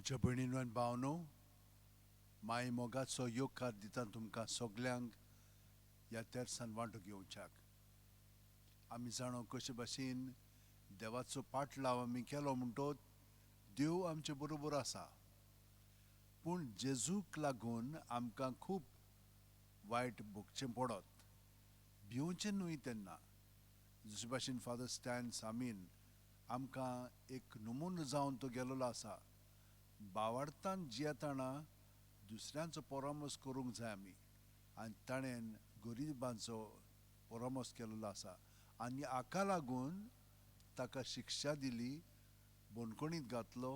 म्हज्या भयणीनो आनी भावनो, माय मोगाचो येवकार दिता तुमकां सगल्यांक ह्या तेर्सान वांटो घेवच्याक. आमी जाणो कशे भाशेन देवाचो पाटलाव आमी केलो म्हणटोच देव आमचे बरोबर आसा. पूण जेजूक लागून आमकां खूब वायट भोगचें पडत, भिवचें न्हय तेन्ना. जशे भाशेन फादर स्टॅन सामीन आमकां एक नमुनो जावन तो गेलेलो आसा. बावार्थान जियेतना दुसऱ्यांचो परामर्श करूंक जाय आमी, आनी ताणें गरिबांचो परामर्श केल्लो आसा आनी हाका लागून ताका शिक्षा दिली, बंदखणींत घातलो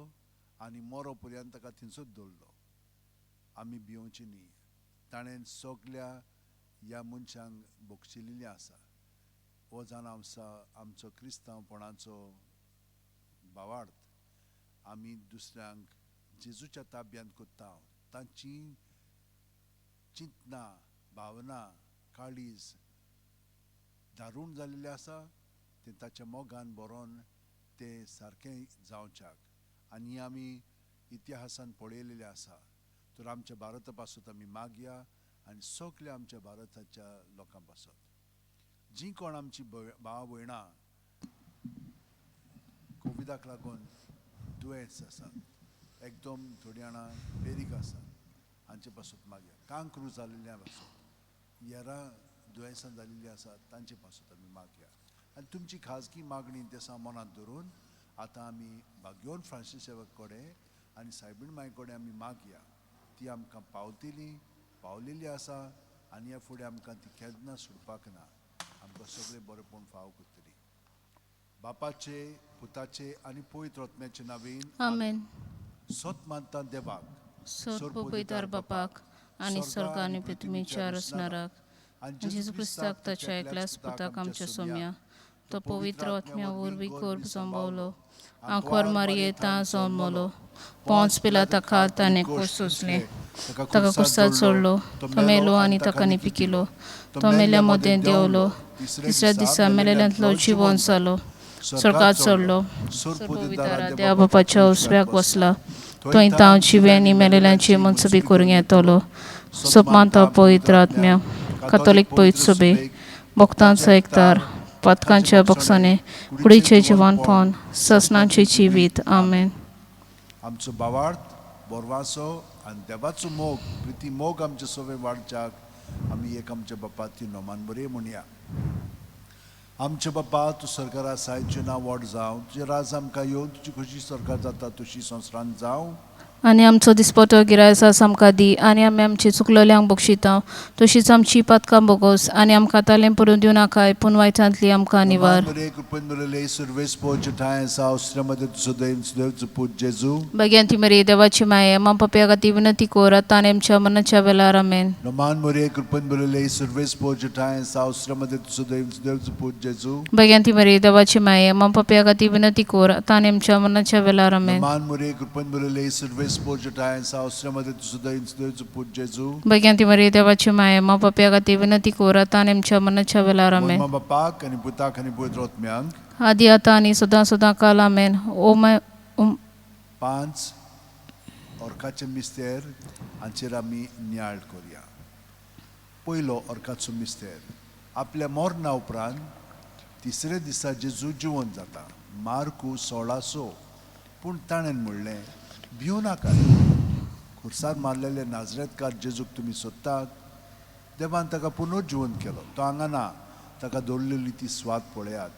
आनी मरो पर्यंत ताका थंयसर दवरलो. आमी भिवची न्ही, ताणें सगल्या ह्या मनशांक बक्षिल्लें आसा. हो जावन आसा आमचो क्रिस्तांवपणाचो भावार्थ. आमी दुसऱ्यांक जेजूच्या ताब्यांत करता, तांची चिंतना, भावना, काळीज दारूण जाल्लें आसा तें ताच्या मोगान बरोवन तें सारकें जावच्याक. आनी आमी इतिहासान पळयलेलें आसा. तर आमच्या भारता पासत आमी मागया आनी सगल्या आमच्या भारताच्या लोकां पासत, जीं कोण आमची भाव भयणां कोविडाक लागून दुयेंस आसात, एकदम थोडीं जाणां बेरीक आसात, हांचे पासत मागया. कांक्रू जाल्ल्या पासत, हेरां दुयेंसां जाल्लीं आसात तांचे पासत आमी मागया. आनी तुमची खाजगी मागणी तेसा मनांत धरून आतां आमी भाग्योन फ्रांसीस कडेन आनी सायबीण माय कडेन आमी मागया. ती आमकां पावतली, पावलेली आसा आनी ह्या फुडें आमकां ती केन्ना सोडपाक ना. आमकां सगळें बरेंपण फाव करतली. बापाचे, पुताचे आनी पवित्र आत्म्याचे नांवान आमेन. सत मानता देवाक, सर्व पवित्र बापाक आनी स्वर्ग आनी पृथ्वीच्या रचणाराक आनी जेजू क्रिस्ताक ताच्या एकल्याच पुताक आमच्या सोम्या, तो पवित्र आत्म्या वरवीं गर्भ जंबवलो, आंकवार मारयेंत जल्मलो, पोंच पिलाता खाल ताणें कोश सोंसलें, ताका कुर्साद सोडलो, तो मेलो आनी ताका निपिकिलो, तो मेल्या मदें देंवलो, तिसऱ्या दिसा मेलेल्यांतलो जिवन जालो, स्वर्गात चडलो, सर्व पवित्र देवा बापाच्या उजव्याक बसला, थंय तांव जिवे आनी मेलेल्यांची मनसबी करूंक येतलो. सोपमानता पवित्र आत्म्या, कातोलीक पवित्र सभे, भक्तांचो एकतार, पातकांच्या बक्षाने, कुडीचें जिवनपण, ससनांचें जिवीत. आमेन. आमचो भावार्थ बोरवासो आनी देवाचो मोग, प्रिती मोग आमचे सगळे वाडच्याक आमी एक आमच्या बापा ती नोमान बरी म्हणया. आमच्या बापा, तूं सरकारा आसाय, तुजें नांव व्हड जावं, तुजें राज आमकां येवन, तुजी खुशी सरकार जाता तशी संवसारांत जावं. आनी आमचो दिसपटो गिरायसास आमकां दी, आनी आमी आमची चुकलोल्यांक बक्षिता तशीच आमची पातकां बोगोस, आनी आमकां तालें पडून दिवं नाकाय, पूण वायटांतली आमकां निवार. जेजू. भग्यांती मरी देवाची माये मा पप्या खातीर विनंती कर आतां आनी आमच्या मनाच्या वेळार. आमेन. नमान मरिये, कृपेन भरिल्ले, सर्वेस्पर ठांय आसा, मध्ये तुजो देव पूत जेजू. भग्यांती मरी देवाची माये मा पप्या खातीर विनंती कर आतां आनी आमच्या मनाच्या वेळार. आमेन. नमान मरिये, कृपेन भरिल्ले, सर्वेस्पर ठांय आसा, मध्ये तुजो देव पूत जेजू. भग्यांती मरी देवाची माये मा पप्या खातीर विनंती कर आतां आनी आमच्या मनाच्या वेळार. आमेन. मोनमा बापाक आनी पुताक आनी पवित्र आत्म्यांक आदी आतां आनी सदां सदां काल. आमेन. ओ my 5 ऑर्काचे मिस्तेर हांचेर आमी नियाळ करया. पयलो ऑर्काचो मिस्तेर, आपल्या मरणा उपरांत तिसरे दिसा जेजू जिवन जाता. मार्कू 16:6. पूण ताणें म्हणलें, भिवू नाकात, खुर्सार मारलेले नाजरेतकार जेजूक तुमी सोदतात. देवान ताका पुनर्जिवन केलो, तो हांगा ना, ताका दवरलेली ती स्वाद पळयात.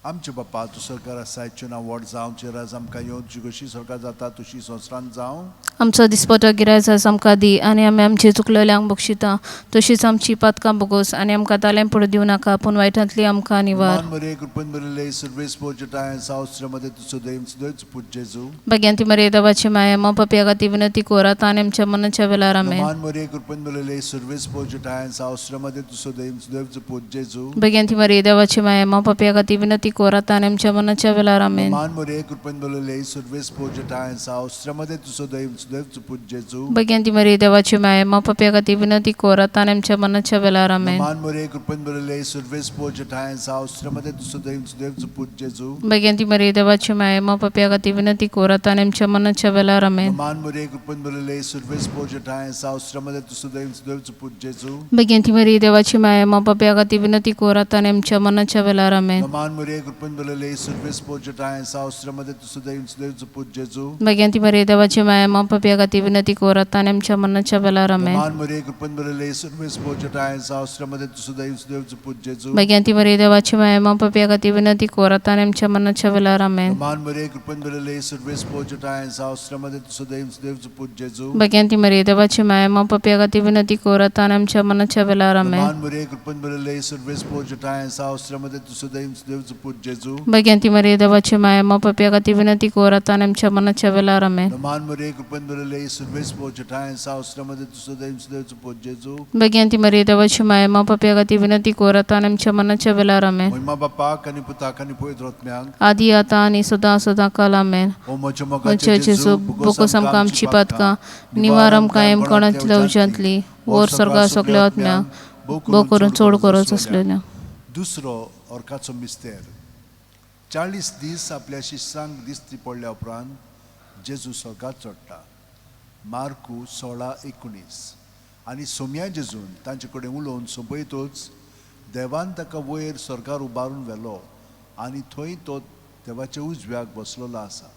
आमचे बापा, तूं सरकार आसाय, तुजें नांव व्हड जावं, तुजें राज आमकां येवन, तुजी कशी सरकार जाता तशी संवसारांत जावं. आमचो दिसपटो गिरायसास आमकां दी, आनी आमी आमची चुकलोल्यांक बक्षिता तशीच आमची पातकां बोगोस, आनी आमकां तालें पडूं दिवं नाका, पूण वायटांतली आमकां निवार. मान मरिये, कृपेन भरिल्ले, सर्वेस्पर ठांय आसा, मध्ये तुजो देव पूत जेजू. भग्यांती मरिये देवाची माया मा पप्या खातीर विनंती कर आतां आनी आमच्या मनाच्या वेळार. आमेन. मान मरिये, कृपेन भरिल्ले, सर्वेस्पर ठांय आसा, मध्ये तुजो देव पूत जेजू. भग्यांती मरिये देवाची माया मा पप्या खातीर विनंती कर आतां आनी आमच्या मनाच्या वेळार. आमेन. मान मरिये, कृपेन भरिल्ले, सर्वेस्पर ठांय आसा, मध्ये तुजो देव सुदैव पूत जेजू. भगिनी मरी देवाची माय मा पापया खातीर विनंती कर आतां आनी आमच्या मनाच्या वेळार. आमेन. नमान मरे कृपेन भरिल्ले सर्वेस्पोर जठाय साव श्रीमती सुदैव सुदैव पूत जेजू. भगिनी मरी देवाची माय मा पापया खातीर विनंती कर आतां आनी आमच्या मनाच्या वेळार. आमेन. नमान मरे कृपेन भरिल्ले सर्वेस्पोर जठाय साव श्रीमती सुदैव सुदैव पूत जेजू. भगिनी मरी देवाची माय मा पापया खातीर विनंती कर आतां आनी आमच्या मनाच्या वेळार. आमेन. नमान मरे कृपेन भरिल्ले सर्वेस्पोर जठाय साव श्रीमती सुदैव सुदैव पूत जेजू. भगिनी मरी देवाची माय मा पापया खातीर विनंती कर आतां आनी आमच्या मनाच्या वेळार. आमेन. नमान मरे कृपेन भरिल्ले सर्वेस्पोर जठाय साव श्रीमती सुदैव सुदैव पूत जेजू. भगिनी मरी देवाची माय मा पापया खातीर विनंती कर आतां आनी आमच्या मनाच्या वेळार. आमेन. नमान मरे कृपेन भरिल्ले सर्वेस्पोर जठाय साव श्रीमती सुदैव सुदैव पूत जेजू. भगिनी मरी देवाची माय मा पापया खातीर विनंती कर आतां आनी आमच्या मनाच्या वेळार. आमेन. नमान मरे कृपेन भरिल्ले सर्वेस्पोर जठाय साव श्रीमती सुदैव सुदैव पूत जेजू. भगिनी मरी देवाची माय मा पापया खातीर विनंती कर आतां आनी आमच्या मनाच्या वेळार. आमेन. नमान मरे कृपेन भरिल्ले सर्वेस्पोर जठाय साव श्रीमती सुदैव सुदैव पूत जेजू. भगिनी मरी देवाची माय मा पापया खातीर विनंती कर आतां आनी आमच्या मनाच्या वेळार. आमेन. महिमा बापाक आनी पुताक आनी पवित्र आत्म्याक. आदी आतां आनी सदां सदां काल. आमेन. ओ म्हज्या म्हज्या मोगाच्या जेजू जेजू, बोकोस आमकां आमची पातकां निवार आमकां एम कोणांत लवजांतली वोर स्वर्गा सगल्या आत्म्यांक भो करून चड गरज आसलेल्या. दुसरो अर्काचो मिस्तेर. 40 दीस आपल्या शिश्यांक दिश्टी पडल्या उपरांत जेजू स्वर्गात चडटा. मार्कू 16:19. आनी सोम्या जेजून तांचे कडेन उलोवन सोंपयतच देवान ताका वयर स्वर्गार उबारून व्हेलो आनी थंय तो देवाच्या उजव्याक बसलेलो आसा.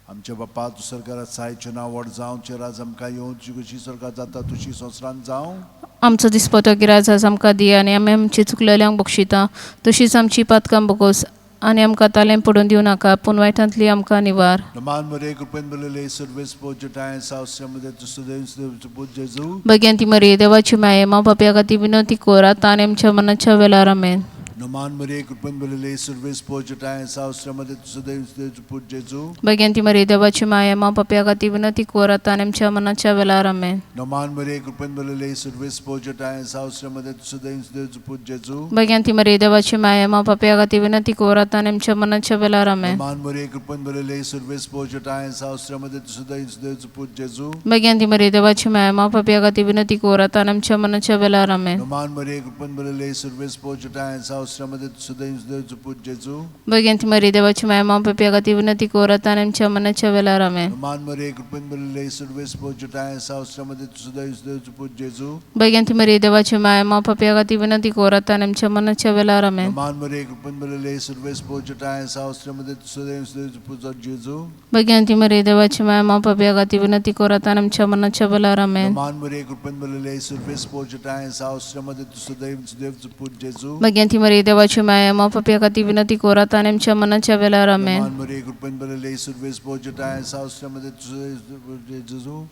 आमच्या बापा, तूं स्वर्गार आसाय, नांव व्हड जावं, तुजें राज आमकां येवं, तुजी कशी स्वर्गात जाता तशी संवसारांत जावं. आमचो दिसपटो गिराज आज आमकां दी आनी आमी आमची चुकलेल्यांक बक्षिता तशीच आमची पातकां बोगोस आनी आमकां तालें पडून दिवं नाका पूण वायटांतली आमकां निवार. नमान मरे कृपेन भरिल्ले सर्वेस्पोर जठाय साव श्रीमती सुदैव सुदैव पूत जेजू. भगिनी मरी देवाची माये मा पापया खातीर विनंती कर आतां आनी आमच्या मनाच्या वेळार. आमेन. नमान मरे कृपेन भरिल्ले सर्वेस्पोर जठाय साव श्रीमती सुदैव सुदैव पूत जेजू. भगिनी मरी देवाची माये मा पापया खातीर विनंती कर आतां आनी आमच्या मनाच्या वेळार. आमेन. नमान मरे कृपेन भरिल्ले सर्वेस्पोर जठाय साव श्रीमती सुदैव सुदैव पूत जेजू. भगिनी मरी देवाची माये मा पापया खातीर विनंती कर आतां आनी आमच्या मनाच्या वेळार. आमेन. नमान मरे कृपेन भरिल्ले सर्वेस्पोर जठाय साव श्रीमती सुदैव सुदैव पूत जेजू. भगिनी मरी देवाची माये मा पापया खातीर विनंती कर आतां आनी आमच्या मनाच्या वेळार. आमेन. नमान मरे कृपेन भरिल्ले सर्वेस्पोर जठाय साव श्रीमती सुदैव सुदैव पूत जेजू. भगिनी मरी देवाची माये मा पापया खातीर विनंती कर आतां आनी आमच्या मनाच्या वेळार. आमेन. नमान मरे कृपेन भरिल्ले सर्वेस्पोर जठाय साव श्रीमती सुदैव सुदैव पूत जेजू. भगिनी मरी देवाची माये मा पापया खातीर विनंती कर आतां आनी आमच्या मनाच्या वेळार. आमेन. नमान मरे कृपेन भरिल्ले सर्वेस्पोर जठाय साव श्रीमती सुदैव सुदैव पूत जेजू. भगिनी मरी देवाची माये मा पापया खातीर विनंती कर आतां आनी आमच्या मनाच्या वेळार. आमेन. नमान मरे कृपेन भरिल्ले सर्वेस्पोर जठाय साव श्रीमती सुदैव सुदैव पूत जेजू. भगिनी मरी देवाची माया मा पापया खातीर विनंती कर आतां आनी आमच्या मनाच्या वेळार. आमेन. नमान मरे कृपेन भरिल्ले सर्वेस्पोर जठाय साव श्रीमती सुदैव सुदैव जेजू.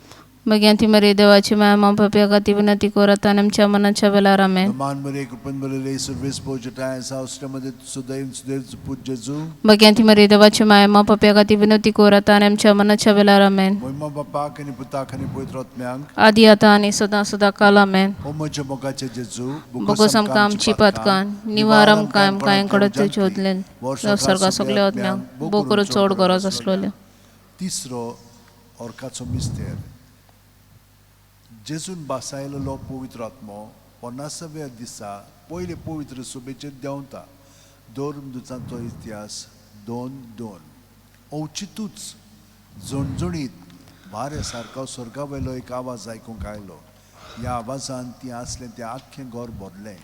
भगिनी मरी देवाची माया मा पापया खातीर विनंती कर आतां आनी आमच्या मनाच्या वेळार. आमेन. नमान मरे कृपेन भरिल्ले सर्वेस्पोर जठाय साव श्रीमती सुदैव सुदैव पूत जेजू. भगिनी मरी देवाची माया मा पापया खातीर विनंती कर आतां आनी आमच्या मनाच्या वेळार. आमेन. महिमा बापाक आनी पुताक आनी पवित्र आत्म्याक. आदी आतां आनी सदां सदां काल. आमेन. ओ म्हज्या मोगाचे जेजू, बोगोस आमकां आमची पातकां निवार आमकां आमकां कडे शोधलें स्वर्गा सगल्या आत्म्यांक भो करून चड गरज आसलेल्यो. तिसरो अर्काचो मिस्तेर. जेजून बासायलेलो पवित्र आत्मो 50व्या दिसा पयले पवित्र सभेचेर देंवता. धर्मदुतांचो इतिहास 2:2. अवचितूच झणझणीत वाऱ्या सारको स्वर्गा वयलो एक आवाज आयकूंक आयलो. ह्या आवाजान ती आसलें तें आख्खें घर भरलें.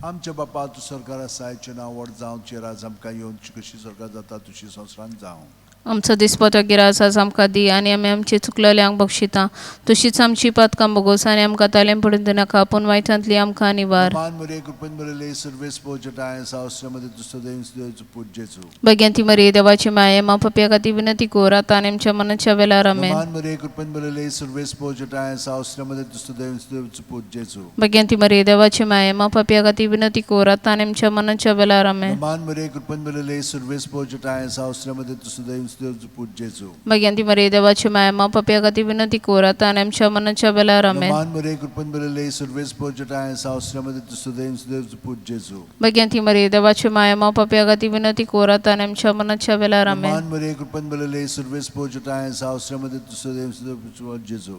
आमच्या बापा, तूं स्वर्गार आसाय, तुजें नांव व्हड जावं, तुजें राज आमकां येवन, तुजी कशी स्वर्गार जाता तशी संवसारांत जावं. आमचो दिसपटो गिराज आज आमकां दी आनी आमी आमची चुकलेल्यांक बक्षिता तशीच आमची पातकां बोगोस आनी आमकां तालें पडून दिनाका पूण वायटांतली आमकां निवार. मान मरे कृपेन भरिल्ले सर्वेस्पोर जठाय साव श्रीमती सुदैव सुदैव पूत जेजू. भगिनी मरी देवाची माये मा पापया खातीर विनंती कर आतां आनी आमच्या मनाच्या वेळार. आमेन. मान मरे कृपेन भरिल्ले सर्वेस्पोर जठाय साव श्रीमती सुदैव सुदैव पूत जेजू. भगिनी मरी देवाची माये मा पापया खातीर विनंती कर आतां आनी आमच्या मनाच्या वेळार. आमेन. मान मरे कृपेन भरिल्ले सर्वेस्पोर जठाय साव श्रीमती सुदैव सुदैव पूत जेजू. भग्यांती मरे देवाची माया मा पप्या खातीर विनंती कोर आतां आनी आमच्या मनाच्या वेळार. आमेन. नमान मरे कृपेन भरिल्ले सर्वेस्पर जटाय आसा, श्रीमती तूं सदैव सुदैव पूत जेजू. भग्यांती मरे देवाची माया मा पप्या खातीर विनंती कोर आतां आनी आमच्या मनाच्या वेळार. आमेन. नमान मरे कृपेन भरिल्ले सर्वेस्पर जटाय आसा, श्रीमती तूं सदैव सुदैव पूत जेजू.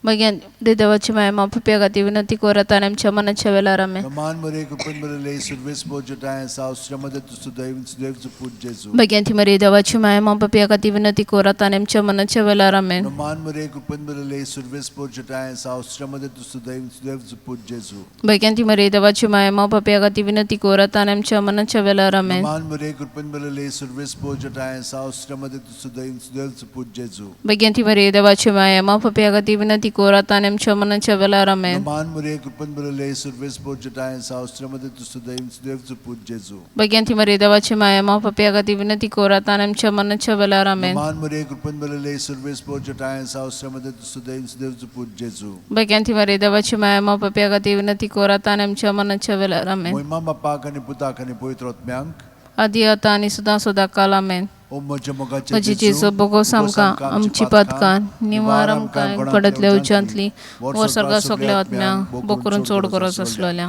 भग्यांती देवाची माया मा पप्या खातीर विनंती कोर आतां आनी आमच्या मनाच्या वेळार. आमेन. नमान मरे कृपेन भरिल्ले सर्वेस्पर जटाय आसा, श्रीमती तूं सदैव सुदैव पूत जेजू. भग्यांती मरे देवाची माया मा पप्या खातीर विनंती कोर आतां आनी आमच्या मनाच्या वेळार. आमेन. नमान मरे कृपेन भरिल्ले सर्वेस्पर जटाय आसा, श्रीमती तूं सदैव सुदैव पूत जेजू. भग्यांती मरे देवाची माया मा पप्या खातीर विनंती कोर आतां आनी आमच्या मनाच्या वेळार. आमेन. नमान मरे कृपेन भरिल्ले सर्वेस्पर जटाय आसा, श्रीमती तूं सदैव सुदैव पूत जेजू. भग्यांती मरे देवाची माया मा पप्या खातीर विनंती कोर आतां आनी आमच्या मनाच्या वेळार. आमेन. नमान मरे कृपेन भरिल्ले सर्वेस्पर जटाय आसा, श्रीमती तूं सदैव सुदैव पूत जेजू. भग्यांती मरे देवाची माया मा पप्या खातीर विनंती कोर आतां आनी आमच्या मनाच्या वेळार. आमेन. नमान मरे कृपेन भरिल्ले सर्वेस्पर जटाय आसा, श्रीमती तूं सदैव सुदैव पूत जेजू. भग्यांती मरे देवाची माया मा पप्या खातीर विनंती कोर आतां आनी आमच्या मनाच्या वेळार. आमेन. मोहिमा बापाक आनी पुताक आनी पवित्र आत्म्यांक आदी आतां आनी सदां सदां काल. आमेन. ओ म्हज्या मोगाचे म्हजी जेजू बोगोस आमकां आमची पातकां निवार आमकां पडतल्या उज्यांतली वर स्वर्गा सगल्या आत्म्यांक बोकरून चड गरज आसलेल्या.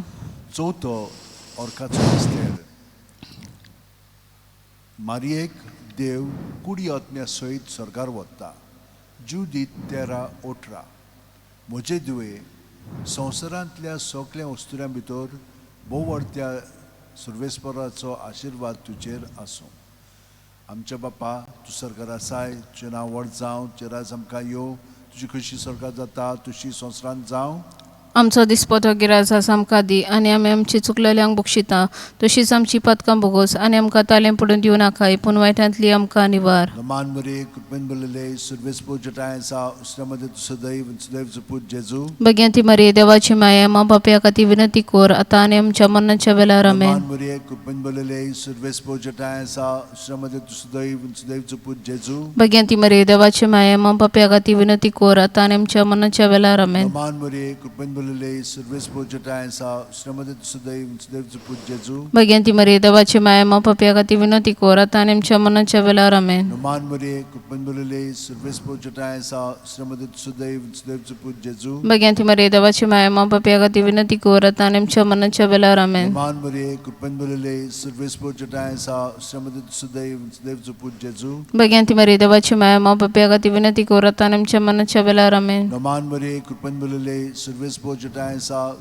चवथो ऑर्काचो मिस्तेर. मारियेक देव कुडी आत्म्या सयत स्वर्गार वता. जुदीत 13:18. म्हजे दुवे संवसारांतल्या सगल्या वस्तुऱ्यां भितर भोवडत्या सर्वेस्पराचो आशिर्वाद तुजेर आसूं. आमच्या बापा तूं सरकार आसाय, तुजें नांव व्हड जावं, तुजें राज आमकां यो, तुजी खुशी सरकार जाता तुशी संवसारांत जावं. आमचो दिसपटो गिराज आमकां दी आनी आमी आमची चुकलेल्यांक बक्षिता तशीच आमची पातकां भोगोस आनी आमकां तालें पडून दिवं नाकाय पूण वायटांतली आमकां निवार. नमान मरे कृपेन भरिल्ले सर्वेस्पर जटाय आसा, श्रीमती तूं सदैव सदैव पूत जेजू. भग्यांती मरे देवाची माया मा बापया खातीर विनंती कोर आतां आनी आमच्या मरणाच्या वेळार. आमेन. नमान मरे कृपेन भरिल्ले सर्वेस्पर जटाय आसा, श्रीमती तूं सदैव सदैव पूत जेजू. भग्यांती मरे देवाची माया मा बापया खातीर विनंती कोर आतां आनी आमच्या मरणाच्या वेळार. आमेन. नमान मरे कृपेन भरिल्ले सर्वेस्पर जटाय आसा, श्रीमती तूं सदैव सदैव पूत जेजू. भग्यांती मरे देवाची माया मा बापया खातीर विनंती कोर आतां आनी आमच्या मरणाच्या वेळार. आमेन. नमान मरे कृपेन भरिल्ले सर्वेस्पर जटाय आसा, श्रीमती तूं सदैव सदैव पूत जेजू. भग्यांती मरे देवाची माया मा बापया खातीर विनंती कोर आतां आनी आमच्या मरणाच्या वेळार. आमेन. नमान मरे कृपेन भरिल्ले सर्वेस्पर जटाय आसा, श्रीमती तूं सदैव सदैव पूत जेजू. भग्यांती मरे देवाची माया मा बापया खातीर विनंती कोर आतां आनी आमच्या मरणाच्या वेळार. आमेन. नमान मरे कृपेन भरिल्ले सर्वेस्पर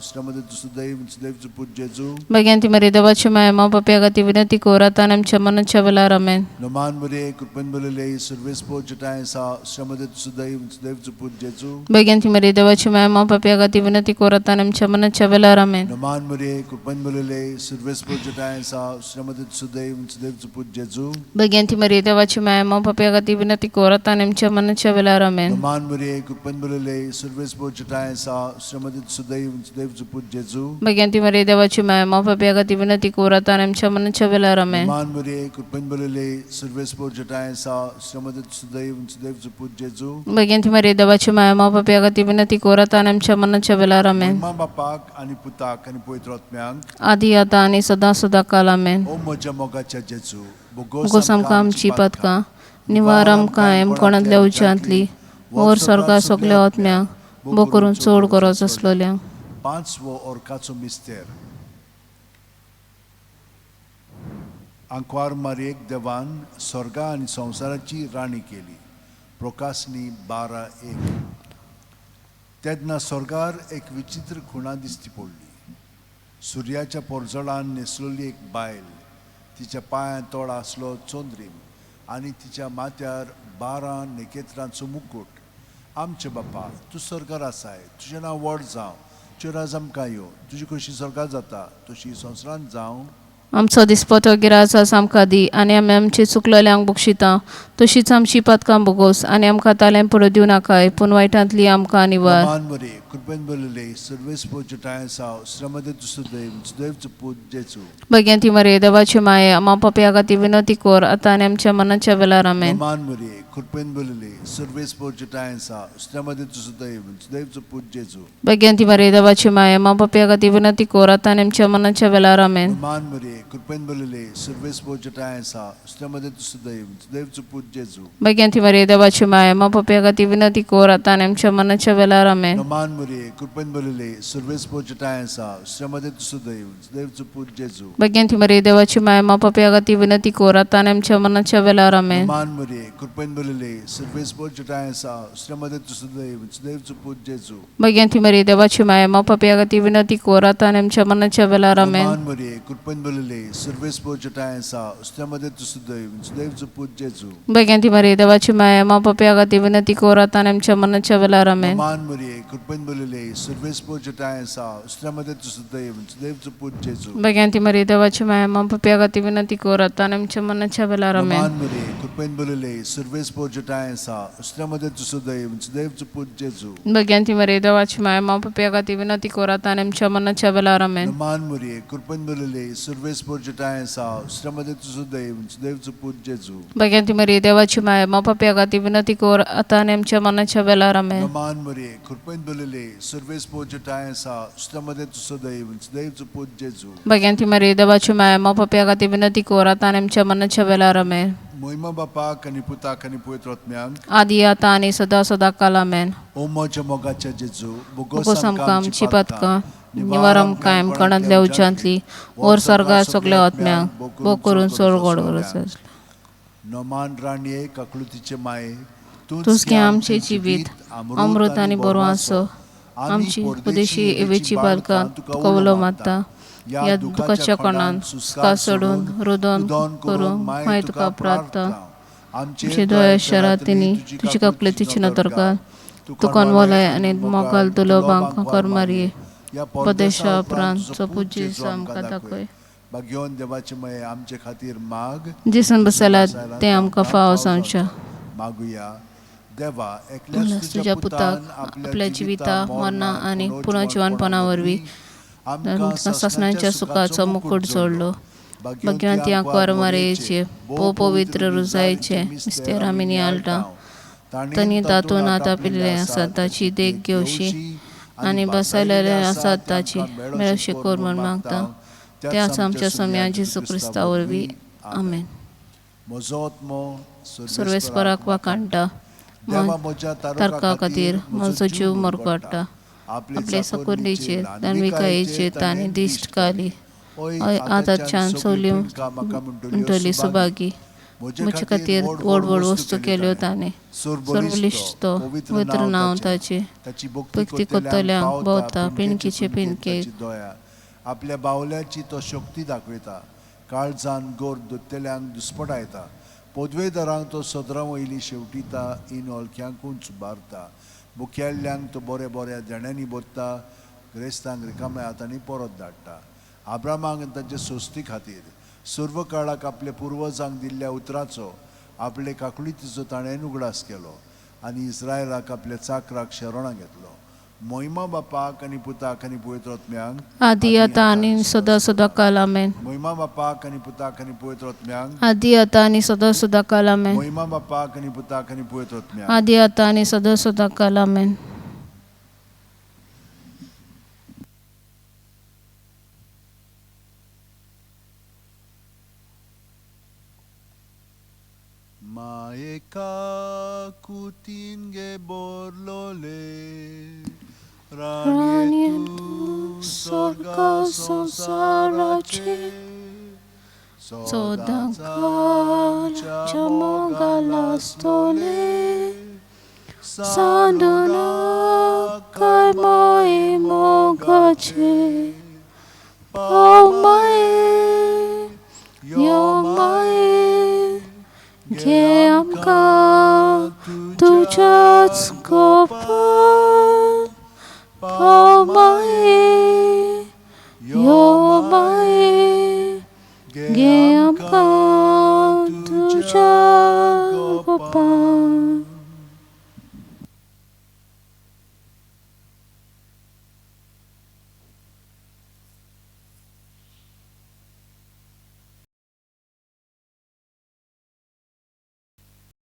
जटाय आसा, श्रीमती तूं सदैव सदैव पूत जेजू. भग्यांती मरे देवाची माया मा बापया खातीर विनंती कोर आतां आनी आमच्या मरणाच्या वेळार. आमेन. नमान मरे कृपेन भरिल्ले सर्वेस्पर जटाय आसा, श्रीमती तूं सदैव सदैव पूत जेजू. भग्यांती मरे देवाची माया मा बापया खातीर विनंती कोर आतां आनी आमच्या मरणाच्या वेळार. आमेन. नमान मरे कृपेन भरिल्ले सर्वेस्पर जटाय आसा, श्रीमती तूं सदैव सदैव पूत जेजू. भग्यांती मरे देवाची माया मा बापया खातीर विनंती कोर आतां आनी आमच्या मरणाच्या वेळार. आमेन. नमान मरे कृपेन भरिल्ले सर्वेस्पर जटाय आसा, श्रीमती तूं सदैव सदैव पूत जेजू. भग्यांती मरे देवाची माया मा बापया खातीर विनंती कोर आतां आनी आमच्या मरणाच्या वेळार. आमेन. नमान मरे कृपेन भरिल्ले सर्वेस्पर जटाय आसा, श्रीमती तूं सदैव सदैव पूत जेजू. भग्यांती मरे देवाची माया मा बापया खातीर विनंती कोर आतां आनी आमच्या मरणाच्या वेळार. आमेन. महिमा बापाक आनी पुताक आनी पवित्र आत्म्यांक आदी आतां आनी सदां सदां काल. आमेन. ओ म्हज्या मोगाच्या जेजू बोगोस आमकां आमची पातकां निवार आमकां एमकोणांतल्या उज्यांतली वर स्वर्गा सगल्या आत्म्यांक बो करून चड गरज आसलेल्या. पांचवो ऑर्काचो मिस्तेर. आंकवार मारयेक देवान स्वर्गा आनी संवसाराची राणी केली. प्रोकासनी 12:1. तेन्ना स्वर्गार एक विचित्र खुणा दिसती पडली. सुर्याच्या पोरजळान न्हेसलेली एक बायल, तिच्या पांयांत तोडा आसलो चंद्रीम आनी तिच्या माथ्यार 12 नखेत्रांचो मुकूट. आमचे बापा तूं स्वर्गार आसाय, तुजें नांव व्हड जावं, तुजें राज आमकां यो, तुजी खोशी स्वर्गार जाता तशी संवसारांत जावं. आमचो दिसपटो गिराज आमकां दी आनी आमी आमची चुकलेल्यांक बक्षिता तशीच आमची पातकां भोगोस आनी आमकां तालें पडूं दिवं नाकाय पूण वायटांतली आमकां निवार. नमान मरे कृपेन भरिल्ले सर्वेस्पर जटाय आसा, श्रीमती तूं सदैव सदैव पूत जेजू. भग्यांती मरे देवाची माये आमा पापया खातीर विनंती कोर आतां आनी आमच्या मनाच्या वेळार. आमेन. नमान मरे कृपेन भरिल्ले सर्वेस्पर जटाय आसा, श्रीमती तूं सदैव सदैव पूत जेजू. भग्यांती मरे देवाची माये आमा पापया खातीर विनंती कोर आतां आनी आमच्या मनाच्या वेळार. आमेन. नमान मरे कृपेन भरिल्ले सर्वेस्पर जटाय आसा, श्रीमती तूं सदैव सदैव पूत जेजू. भाग्यांती मरिये देवाची माय मा पपया खातीर विनंती कोर आतां आनी आमच्या मनाच्या वेळार. आमेन. नमान मरिये, कृपेन भरिल्ले, सर्वेस्पर तुजेठांय आसा, स्त्रियां मदें तूं सुदैव, सुदैवचो पूत जेजू. भाग्यांती मरिये देवाची माय मा पपया खातीर विनंती कोर आतां आनी आमच्या मनाच्या वेळार. आमेन. नमान मरिये, कृपेन भरिल्ले, सर्वेस्पर तुजेठांय आसा, स्त्रियां मदें तूं सुदैव, सुदैवचो पूत जेजू. भाग्यांती मरिये देवाची माय मा पपया खातीर विनंती कोर आतां आनी आमच्या मनाच्या वेळार. आमेन. नमान मरिये, कृपेन भरिल्ले, सर्वेस्पर तुजेठांय आसा, स्त्रियां मदें तूं सुदैव, सुदैवचो पूत जेजू. भाग्यांती मरिये देवाची माय मा पपया खातीर विनंती कोर आतां आनी आमच्या मनाच्या वेळार. आमेन. नमान मरिये, कृपेन भरिल्ले, सर्वेस्पर तुजेठांय आसा, स्त्रियां मदें तूं सुदैव, सुदैवचो पूत जेजू. भाग्यांती मरिये देवाची माय मा पपया खातीर विनंती कोर आतां आनी आमच्या मनाच्या वेळार. आमेन. नमान मरिये, कृपेन भरिल्ले, सर्वेस्पर तुजेठांय आसा, स्त्रियां मदें तूं सुदैव, सुदैवचो पूत जेजू. भाग्यांती मरिये देवाची माय मा पपया खातीर विनंती कोर आतां आनी आमच्या मनाच्या वेळार. आमेन. नमान मरिये, कृपेन भरिल्ले, सर्वेस्पर तुजेठांय आसा, स्त्रियां मदें तूं सुदैव, सुदैवचो पूत जेजू. भाग्यांती मरिये देवाची माय मा पपया खातीर विनंती कोर आतां आनी आमच्या मनाच्या वेळार. आमेन. नमान मरिये, कृपेन भरिल्ले, सर्वेस्पर तुजेठांय आसा, स्त्रियां मदें तूं सुदैव, सुदैवचो पूत जेजू. भाग्यांती मरिये देवाची माय मा पपया खातीर विनंती कोर आतां आनी आमच्या मनाच्या वेळार. आमेन. मोहिमा बापाक आनी पुताक आनी पवित्र आत्म्याक, आदी आतां आनी सदां सदां काल. आमेन. ओ म्हज्या मोगाच्या जेजू, बोगोस आमकां आमची पातकां, निवार आमकां आमकणांतल्या उज्यांतली, ओर सर्गार सगल्या आत्म्यांक बो करून चड गोड. नमान राणये, काकळुतीचे माये, तूंच घे आमचें जिवीत अमृत आनी बरो आसो. आमची उपदेशी एवेची बालकां तुका उलो मारता. ह्या दुखाच्या कोणान सुस्कार सोडून रुदन करूंक माय तुका प्रार्थना. आमचे दोळे शरातींनी तुजी काकळुतीची नदर घाल. तुका अनमोलाय आनी मोगाल दुर्लभांक कर मारये. परदेशा उपरांत चोपूत जेजू आमकां दाखय. भाग्योन देवाचे मये, आमचे खातीर माग. जेजून बसयला तें आमकां फावो जावचें. मागुया. देवा, एकल्याच तुज्या पुताक आपल्या जिविता, मरणा आनी पुनर्जिवनपणा वरवीं आमकां सासणाच्या सुखाचो मुकूट जोडलो. भाग्यवंती आंकवार मारयेचे भोव पवित्र रुजायचे मिस्तेर आमी नियाळटा. तांणी तातूंत आतां पिल्ले आसात ताची देख घेवची आनी बसयलेले आसात ताची मेळशी कर म्हूण मागता. त्याच आमच्या सोम्या जेजू क्रिस्ता वरवीं. आमेन. म्हजो आत्मो सर्वेस्पराक वाखाणटा. देवा म्हज्या तारका खातीर म्हजो जीव मरगळटा. आपले सकुर्णीचेर दानविकायेचेर ताणें दिश्ट घाली. हय आतांच्यान सगल्यो म्हणटली सुभागी. म्हजे खातीर व्हड व्हड वस्तू केल्यो ताणें. सर्वबळिश्ट तो, पवित्र नांव ताचें. ताची भक्ती करतल्यांक भोवता पिंडकीचे पिंडकेक. दया आपल्या बावल्याची तो शक्ती दाखयता. काळजान गोर दोत्तेल्यांक दुस्पटायता. पदवेदारांक तो सदरां वयली शेवटिता, इन ओळख्यांकूच उबारता. मुखेल्ल्यांक तो बऱ्या बऱ्या देण्यांनी भरता, ग्रेस्तांक रिकाम्या हातांनी परत धाडटा. आब्रामाक आनी तांचे सोस्ती खातीर सर्व काळाक आपल्या पुर्वजांक दिल्ल्या उतराचो, आपले काकुळतीचो ताणें उगडास केलो आनी इस्रायलाक आपल्या चाकराक शरणां घेतलो. मोहिमा बापाक आनी पुताक आनी पवित्र आत्म्याक, आदी आतां आनी सदां सदां काल. आमेन. मोहिमा बापाक आनी पुताक आनी पवित्र आत्म्याक, आदी आतां आनी सदां सदां काल. आमेन. मोहिमा बापाक आनी पुताक आनी पवित्र आत्म्याक, आदी आतां आनी सदां सदां काल. आमेन. मायेका कुतीन गे बोरलोले, राणये राणये तूं तूं स्वर्गा स्वर्गा संवसाराचे संवसाराचे सदां कालच्या मोगाल आसतोले. सांडून काय माये मोगाचे, पाव माये, यो माये, घे आमकां तुज्याच गोपांत.